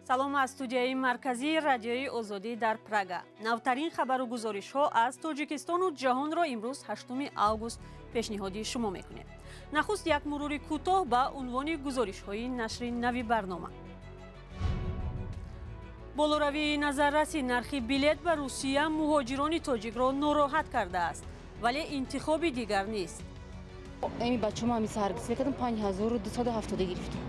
Салом аз студияи марказии Радиои Озодӣ дар Прага. Навтарин хабару гузоришҳо аз Тоҷикистону ҷаҳонро имрӯз 8 август пешниҳоди шумо мекунем. Нахуст як мурури кӯтоҳ ба унвони гузоришҳои нашри нави барнома. Болоравии назарраси нархи билет ба Русия муҳоҷирони тоҷикро нороҳат кардааст, вале интихоби дигар нест. Эми бачамо ами саргис мекардам, 5270 гирифтам.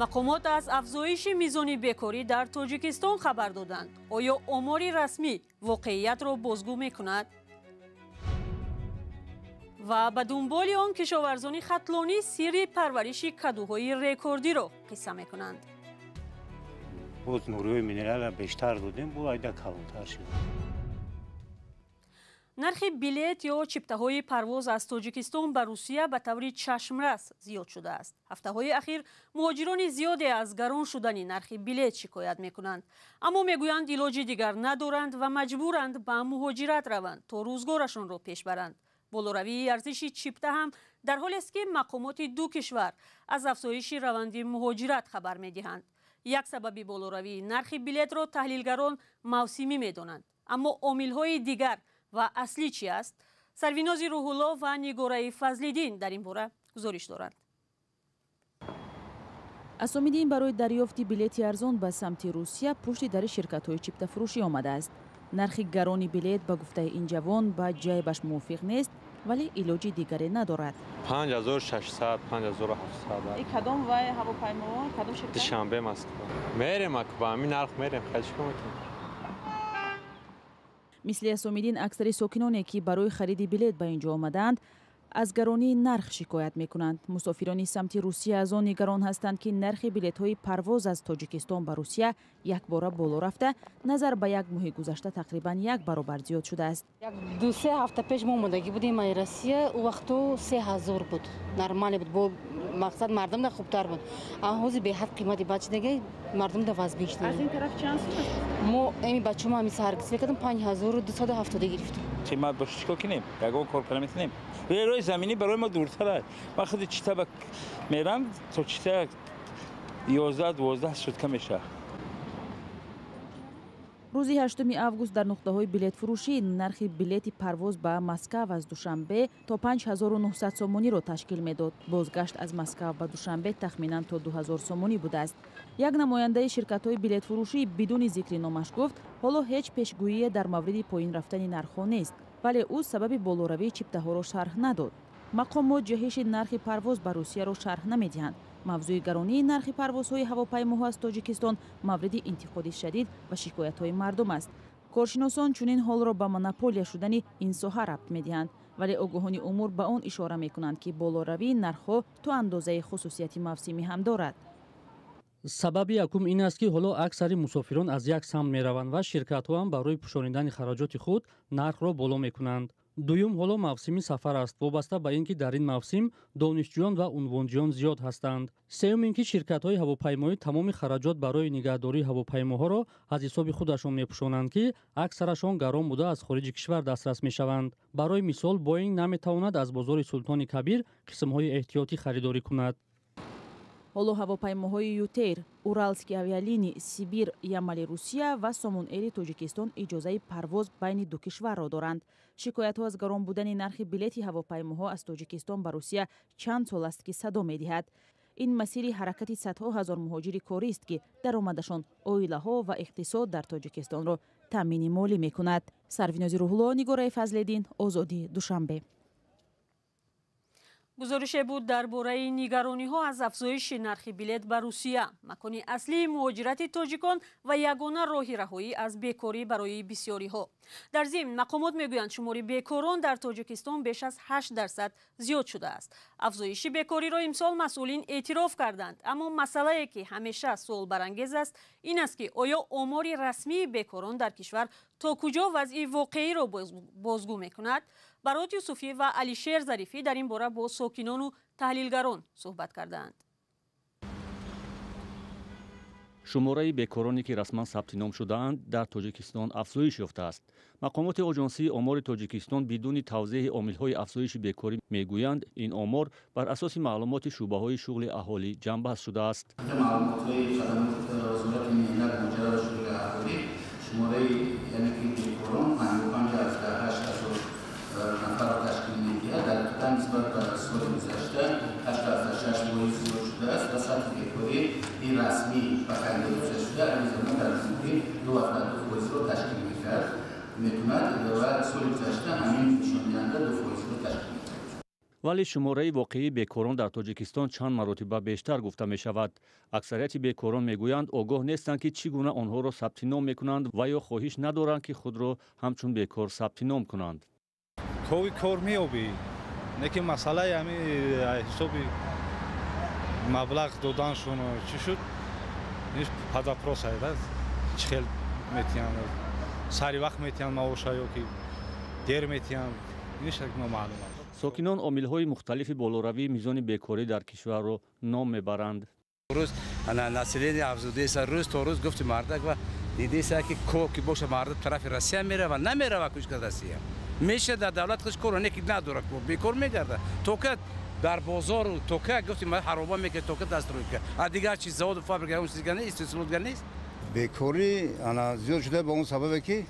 Мақомот аз афзоиши мизони бекорӣ дар Тоҷикистон хабар доданд. Оё омори расмӣ воқеиятро бозгӯ мекунад? Ва ба дунболи он кишоварзони хатлонӣ сирри парвариши кадуҳои рекордиро қисса мекунанд. Боз нурӯи минералро бештар додем, бо айда калонтар шуд. Нархи билет ё чиптаҳои парвоз аз Тоҷикистон ба Русия ба таври чашмрас зиёд шудааст. Ҳафтаҳои ахир муҳоҷирони зиёде аз гарон шудани нархи билет шикоят мекунанд. Аммо мегӯянд, илоҷи дигар надоранд ва маҷбуранд ба муҳоҷират раванд, то рӯзгорашонро пеш баранд. Болоравии арзиши чипта ҳам дар ҳолест, ки мақомоти ду кишвар аз афзоиши раванди муҳоҷират хабар медиҳанд. Як сабаби болоравии нархи билетро таҳлилгарон мавсимӣ медонанд. Аммо омилҳои дигар ва аслӣ чи аст? Сарвинози Рӯҳулло ва Нигораи Фазлиддин дар ин бора гузориш доранд. Асомиддин барои дарёфти билети арзон ба самти Русия пушти дари ширкатҳои чиптафурӯшӣ омадааст. Нархи гарони билет ба гуфтаи ин ҷавон ба ҷайбаш мувофиқ нест, вале илоҷи дигаре надорад. 5600, 5700. И кадом вай ҳавопаймо, кадом ширкат? Душанбе, Москва. Мерем, ба ҳамин нарх мерем, хеле чӣ мекунем? Мисли Асомиддин аксари сокиноне, ки барои хариди билет ба ин ҷо омадаанд, аз гаронии нарх шикоят мекунанд. Мусофирони самти Русия аз он нигарон ҳастанд, ки нархи билетҳои парвоз аз Тоҷикистон ба Русия якбора боло рафта, назар ба як моҳи гузашта тақрибан як баробар зиёд шудааст. Як ду-се ҳафта пеш мо омодагӣ будем ай Россия, ӯ вақту 3000 буд, нормале буд, бо мақсад мардум да хубтар буд. А ҳозир беҳад қимати бачидаги мардум да вазбин шуда. Аз ин тараф чанд сум аст? Мо эми бачамо ами саргис мекардам, 5270 гирифтам. Қимат боша, чикор кунем? Ягон кор карда метавонем? Роҳи заминӣ барои мо дуртар аст. Ман худи Чита мерам, то Чита 11-12 сутка мешавад. Рӯзи 8 август дар нуқтаҳои билетфурӯшӣ нархи билети парвоз ба Москав аз Душанбе то 5900 сомониро ташкил медод. Бозгашт аз Москав ба Душанбе тахминан то 2000 сомонӣ будааст. Як намояндаи ширкатҳои билетфурӯшӣ бидуни зикри номаш гуфт, ҳоло ҳеҷ пешгӯие дар мавриди поин рафтани нархҳо нест, вале ӯ сабаби болоравии чиптаҳоро шарҳ надод. Мақомот ҷаҳиши нархи парвоз ба Русияро шарҳ намедиҳанд. Мавзӯи гаронии нархи парвозҳои ҳавопаймоҳо аз Тоҷикистон мавриди интиқоди шадид ва шикоятҳои мардум аст. Коршиносон чунин ҳолро ба монополия шудани ин соҳа рабт медиҳанд, вале огоҳони умур ба он ишора мекунанд, ки болоравии нархҳо то андозаи хусусияти мавсимӣ ҳам дорад. Сабаби якум ин аст, ки ҳоло аксари мусофирон аз як самт мераванд ва ширкатҳо ҳам барои пӯшонидани хароҷоти худ нархро боло мекунанд. Дуюм, ҳоло мавсими сафар аст, вобаста ба ин ки дар ин мавсим донишҷӯён ва унвонҷӯён зиёд ҳастанд. Сеюм ин ки ширкатҳои ҳавопаймоӣ тамоми хараҷот барои нигаҳдории ҳавопаймоҳоро аз ҳисоби худашон мепӯшонанд, ки аксарашон гарон буда аз хориҷи кишвар дастрас мешаванд. Барои мисол, Боинг наметавонад аз бозори Султони Кабир қисмҳои эҳтиётӣ харидорӣ кунад. Ҳоло ҳавопаймоҳои Ютейр, Уралски авиалини, Сибир, Ямали Русия ва Сомон Эри Тоҷикистон иҷозаи парвоз байни ду кишварро доранд. Шикоятҳо аз гарон будани нархи билети ҳавопаймоҳо аз Тоҷикистон ба Русия чанд сол аст, ки садо медиҳад. Ин масири ҳаракати садҳо ҳазор муҳоҷири корист, ки даромадашон оилаҳо ва иқтисод дар Тоҷикистонро таъмини молӣ мекунад. Сарвинози Рӯҳулло, Нигораи Фазлиддин, Озодӣ, Душанбе. Гузорише буд дар бораи нигарониҳо аз афзоиши нархи билет ба Русия, макони аслии муҳоҷирати тоҷикон ва ягона роҳи раҳоӣ аз бекорӣ барои бисёриҳо. Дар зимн мақомот мегӯянд, шумори бекорон дар Тоҷикистон беш аз 8% зиёд шудааст. Афзоиши бекориро имсол масъулин эътироф карданд, аммо масъалае, ки ҳамеша суолбарангез аст, ин аст, ки оё омори расмии бекорон дар кишвар то куҷо вазъи воқеиро бозгӯ мекунад? Барот Юсуфӣ ва Алишер Зарифӣ дар ин бора бо сокинону таҳлилгарон суҳбат кардаанд. Шумораи бекороне ки расман сабти ном шудаанд, дар Тоҷикистон афзоиш ёфтааст. Мақомоти Оҷонсии омори Тоҷикистон бидуни тавзеҳи омилҳои афзоиши бекорӣ мегӯянд, ин омор бар асоси маълумоти шӯъбаҳои шуғли аҳолӣ ҷамъбаст шудааст. Маълумотҳои Вазорати меҳнат, муҳоҷират ва шуғли аҳолӣ шумораи, яъне ки бекорон 55,8 ҳазор нафарро ташкил медиҳад. Дар ҳақиқат нисбат ба соли гузашта 8,6% зиёд шудааст ва сатҳи бекории расмӣ ба қайд гирифта шуда айни замон дар ҷумҳурӣ 2,2%-ро ташкил мекунад ва соли гузашта ҳамин нишондиҳанда 2%-ро ташкил мекард. Вале шумораи воқеии бекорон дар Тоҷикистон чанд маротиба бештар гуфта мешавад. Аксарияти бекорон мегӯянд, огоҳ нестанд, ки чӣ гуна онҳоро сабти ном мекунанд ва ё хоҳиш надоранд, ки худро ҳамчун бекор сабти ном кунанд. Кови кор меёбӣ, не ки масъалаи ҳамин ҳисоби маблағ доданшон чӣ шуд, под вопрос аст. Чӣ хел метиҳанд, сари вақт метиҳанд маоша ё ки дер метиҳанд, ин шак номаълум аст. Сокинон омилҳои мухталифи болоравии мизони бекорӣ дар кишварро ном мебаранд. Рӯз население афзудааст, рӯз то рӯз гуфти мардак ва дидааст, ки кор ки боша, мардак тарафи Россия мерава, намерава куш Россия. Меша дар давлат хуш кор не ки надора, бекор мегарда. То ка дар бозору, то ка гуфти ҳароба мекунад, то ка дастройка. А дигар чиз заводу фабрика он чиз нест, истеҳсолотгар нест. Бекорӣ ана зиёд шуда ба он сабабе ки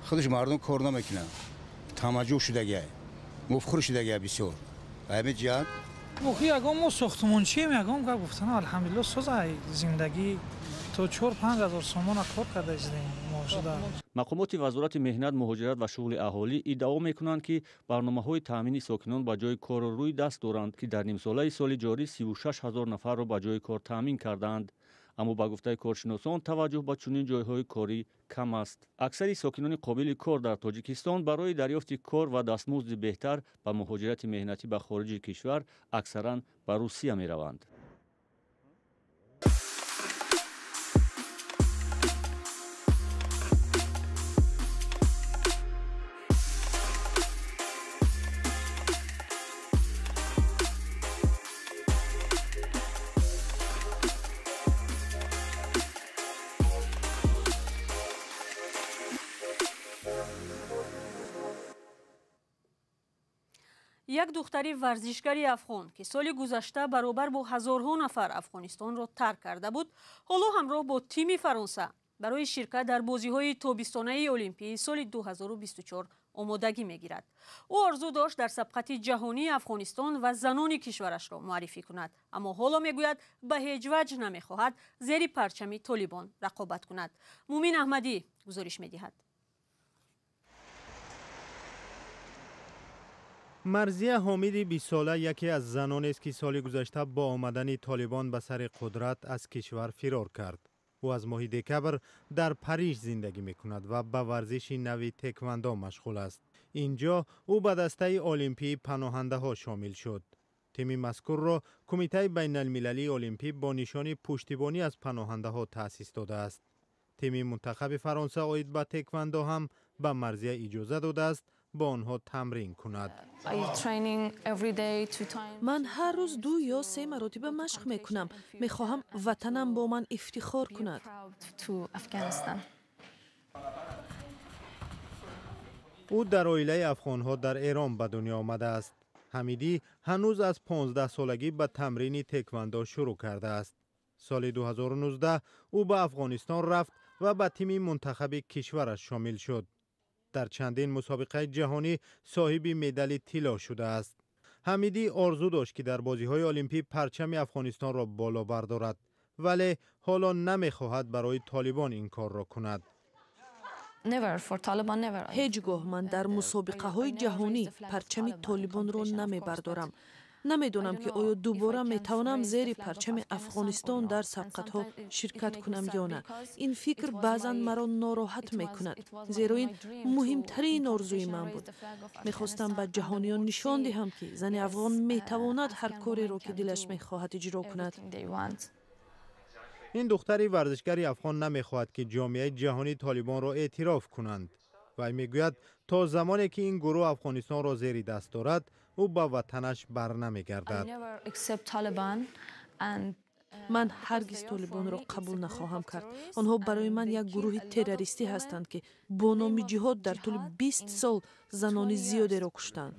худаш мардум кор намекунанд. Тамаҷҷӯ шудагиай, муфхур шудагиай бисёр. Ҳамин ҷиҳат охи ягон мо сохтмончием, ягон гап гуфтан, алҳамдулилло, соза зиндагӣ то 4-5 ҳазор сомона кор карда издем моҳшуда. Мақомоти Вазорати меҳнат, муҳоҷират ва шуғли аҳолӣ иддао мекунанд, ки барномаҳои таъмини сокинон ба ҷои корро рӯи даст доранд, ки дар нимсолаи соли ҷорӣ 36 ҳазор нафарро ба ҷои кор таъмин кардаанд. Аммо ба гуфтаи коршиносон, таваҷҷӯҳ ба чунин ҷойҳои корӣ кам аст. Аксари сокинони қобили кор дар Тоҷикистон барои дарёфти кор ва дастмузди беҳтар ба муҳоҷирати меҳнатӣ ба хориҷи кишвар, аксаран ба Русия мераванд. Як духтари варзишгари афғон, ки соли гузашта баробар бо ҳазорҳо нафар Афғонистонро тарк карда буд, ҳоло ҳамроҳ бо тими Фаронса барои ширкат дар бозиҳои тобистонаи Олимпии соли 2024 омодагӣ мегирад. Ӯ орзу дошт дар сабқати ҷаҳонии Афғонистон ва занони кишварашро муаррифӣ кунад, аммо ҳоло мегӯяд, ба ҳеҷ ваҷҳ намехоҳад зери парчами Толибон рақобат кунад. Мумин Аҳмадӣ гузориш медиҳад. Марзия Ҳомиди 20-сола яке аз занонест, ки соли гузашта бо омадани Толибон ба сари қудрат аз кишвар фирор кард. Ӯ аз моҳи декабр дар Париж зиндагӣ мекунад ва ба варзиши нави теквандо машғул аст. Инҷо ӯ ба дастаи олимпии паноҳандаҳо шомил шуд. Тими мазкурро Кумитаи байналмилалии олимпӣ бо нишони пуштибонӣ аз паноҳандаҳо таъсис додааст. Тими мунтахаби Фаронса оид ба теквандо ҳам ба Марзия иҷоза додааст бо онҳо тамрин кунад. Ман ҳар рӯз ду ё се маротиба машқ мекунам. Мехоҳам ватанам бо ман ифтихор кунад. Ӯ дар оилаи афғонҳо дар Эрон ба дунё омадааст. Ҳамидӣ ҳанӯз аз 15-солагӣ ба тамрини теквандо шурӯъ кардааст. Соли 2019 ӯ ба Афғонистон рафт ва ба тими мунтахаби кишвараш шомил шуд. Дар чандин мусобиқаи ҷаҳонӣ соҳиби медали тилло шудааст. Ҳамидӣ орзу дошт, ки дар бозиҳои олимпӣ парчами Афғонистонро боло бардорад, вале ҳоло намехоҳад барои Толибон ин корро кунад. Ҳеҷ гоҳ ман дар мусобиқаҳои ҷаҳонӣ парчами Толибонро намебардорам. Намедонам, ки оё дубора метавонам зери парчами Афғонистон дар сабқатҳо ширкат кунам ё на. Ин фикр баъзан маро нороҳат мекунад, зеро ин муҳимтарин орзуи ман буд. Мехостам ба ҷаҳониён нишон диҳам, ки зани афғон метавонад ҳар кореро, ки дилаш мехоҳад, иҷро кунад. Ин духтари варзишгари афғон намехоҳад, ки ҷомеаи ҷаҳонӣ Толибонро эътироф кунанд. Вай мегӯяд, то замоне ки ин гурӯҳ Афғонистонро зери даст дорад, ӯ ба ватанаш барнамегардад. Ман ҳаргиз Толибонро қабул нахоҳам кард. Онҳо барои ман як гурӯҳи террористӣ ҳастанд, ки бо номи ҷиҳод дар тӯли 20 сол занони зиёдеро куштанд.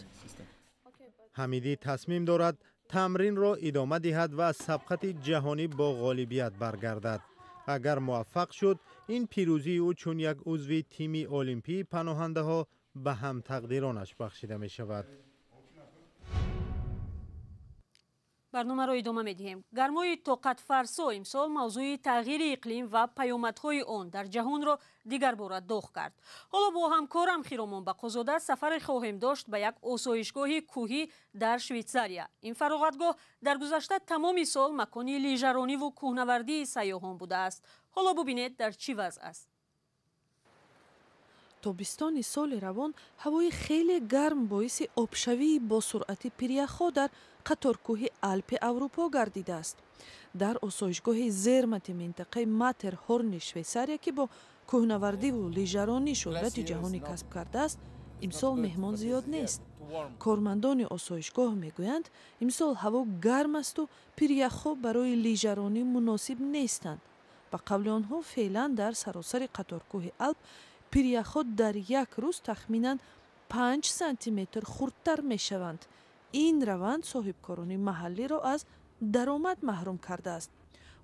Ҳамидӣ тасмим дорад тамринро идома диҳад ва аз сабқати ҷаҳонӣ бо ғолибият баргардад. Агар муваффақ шуд, ин пирӯзии ӯ чун як узви тими олимпии паноҳандаҳо ба ҳамтақдиронаш бахшида мешавад. Барномаро идома медиҳем. Гармои тоқатфарсо имсол мавзӯи тағйири иқлим ва паёмадҳои он дар ҷаҳонро дигарбора доғ кард. Ҳоло бо ҳамкорам Хиромон Бақозода сафаре хоҳем дошт ба як осоишгоҳи кӯҳӣ дар Швейтсария. Ин фароғатгоҳ дар гузашта тамоми сол макони лижарониву кӯҳнавардии сайёҳон будааст. Ҳоло бубинед, дар чӣ вазъ аст. Тобистони соли равон ҳавои хеле гарм боиси обшавии босуръати пиряхҳо дар қаторкӯҳи Алпи Аврупо гардидааст. Дар осоишгоҳи Зермати минтақаи Матерҳорни Швейтсария, ки бо кӯҳнавардиву лижаронӣ шӯҳрати ҷаҳонӣ касб кардааст, имсол меҳмон зиёд нест. Кормандони осоишгоҳ мегӯянд, имсол ҳаво гарм асту пиряхҳо барои лижаронӣ муносиб нестанд. Ба қавли онҳо, феълан дар саросари қаторкӯҳи Алп пиряхҳо дар як рӯз тахминан 5 сантиметр хурдтар мешаванд. Ин раванд соҳибкорони маҳаллиро аз даромад маҳрум кардааст.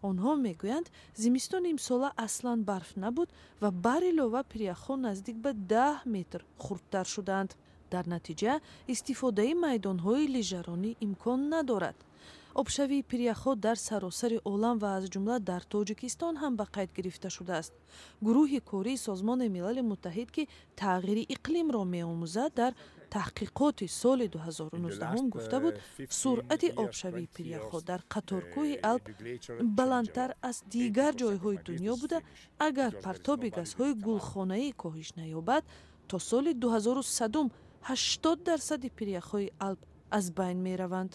Онҳо мегӯянд, зимистони имсола аслан барф набуд ва бар илова пиряхҳо наздик ба 10 метр хурдтар шудаанд. Дар натиҷа истифодаи майдонҳои лижаронӣ имкон надорад. Обшавии пиряхҳо дар саросари олам ва аз ҷумла дар Тоҷикистон ҳам ба қайд гирифта шудааст. Гурӯҳи кории Созмони Милали Муттаҳид, ки тағйири иқлимро меомӯзад, дар таҳқиқоти соли 2019 гуфта буд, суръати обшавии пиряхҳо дар қаторкӯҳи Алп баландтар аз дигар ҷойҳои дунё буда, агар партоби газҳои гулхонаӣ коҳиш наёбад, то соли 2100 80% пиряхҳои Алп аз байн мераванд.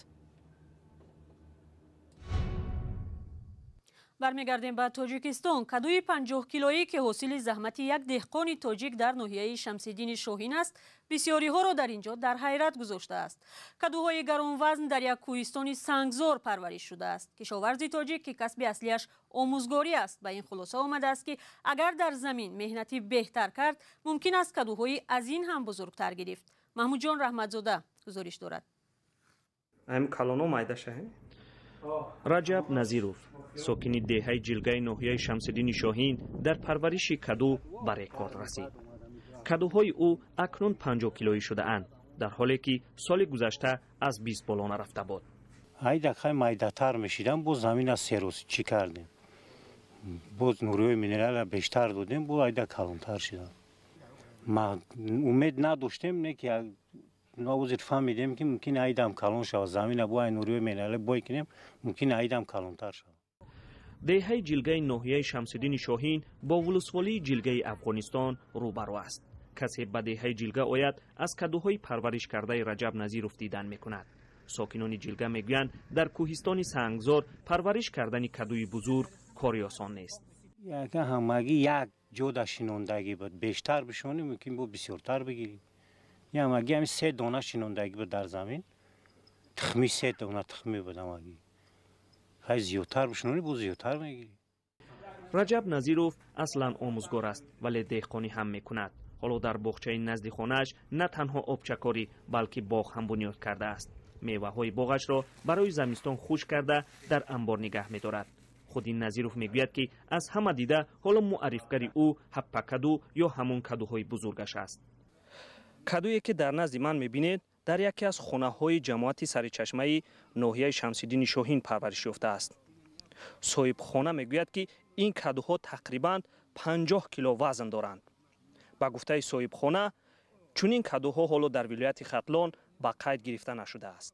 Бармегардем ба Тоҷикистон. Кадуи 50 килоӣ, ки ҳосили заҳмати як деҳқони тоҷик дар ноҳияи Шамсиддини Шоҳин аст, бисёриҳоро дар ин ҷо дар ҳайрат гузоштааст. Кадуҳои гаронвазн дар як кӯҳистони сангзор парвариш шудааст. Кишоварзи тоҷик, ки касби аслиаш омӯзгорӣ аст, ба ин хулоса омадааст, ки агар дар замин меҳнати беҳтар кард, мумкин аст кадуҳои аз ин ҳам бузургтар гирифт. Маҳмудҷон Раҳматзода гузориш дорад. Раҷаб Назиров, сокини деҳаи Ҷилгаи ноҳияи Шамсиддини Шоҳин, дар парвариши каду ба рекорд расид. Кадуҳои ӯ акнун 50 килоӣ шудаанд, дар ҳоле ки соли гузашта аз 20 боло нарафта буд. Айда хай майдатар мешидам, боз замина серӯз чӣ кардем, боз нуриҳои минерала бештар додем, боз айда калонтар шидам. Ма умед надоштем, не ки навозир фаҳмидем, ки мумкин айдам калон шавад, замина бо ай нуриҳои минерала бой кунем, мумкин айдам калонтар шавад. Деҳаи Ҷилгаи ноҳияи Шамсиддини Шоҳин бо вулусволии Ҷилгаи Афғонистон рӯбарӯ аст. Касе ба деҳаи Ҷилга ояд, аз кадуҳои парвариш кардаи Раҷаб Назиров дидан мекунад. Сокинони Ҷилга мегӯянд, дар кӯҳистони сангзор парвариш кардани кадуи бузург кори осон нест. Ҳамагӣ як ҷода шинондагӣ буд, бештар бишонӣ мумкин бо бисёртар бигирӣ. Ҳамагӣ ҳами 3 дона шинондагӣ буд дар замин, тухми 3 дона тухмӣ буд ҳамагӣ. Хай зиёдтар бишонӣ, боз зиёдтар мегирӣ. Раҷаб Назиров аслан омӯзгор аст, вале деҳқонӣ ҳам мекунад. Ҳоло дар боғчаи назди хонааш на танҳо обчакорӣ, балки боғ ҳам бунёд кардааст. Меваҳои боғашро барои замистон хушк карда дар анбор нигаҳ медорад. Худи Назиров мегӯяд, ки аз ҳама дида ҳоло муаррифгари ӯ ҳаппакаду ё ҳамон кадуҳои бузургаш аст. Кадуе ки дар назди ман мебинед, дар яке аз хонаҳои ҷамоати Саричашмаи ноҳияи Шамсиддини Шоҳин парвариш ёфтааст. Соҳибхона мегӯяд, ки ин кадуҳо тақрибан 50 кило вазн доранд. Ба гуфтаи соҳибхона, чунин кадуҳо ҳоло дар вилояти Хатлон ба қайд гирифта нашудааст.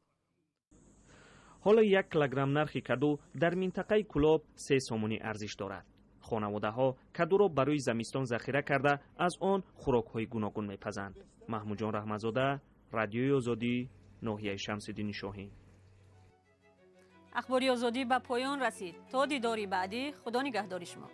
Ҳоло 1 килограмм нархи каду дар минтақаи Кулоб 3 сомонӣ арзиш дорад. Хонаводаҳо кадуро барои замистон захира карда аз он хӯрокҳои гуногун мепазанд. Маҳмудҷон Раҳматзода, Радиои Озодӣ, ноҳияи Шамсиддини Шоҳин. Ахбори Озодӣ ба поён расид. То дидори баъдӣ, Худо нигаҳдори шумо.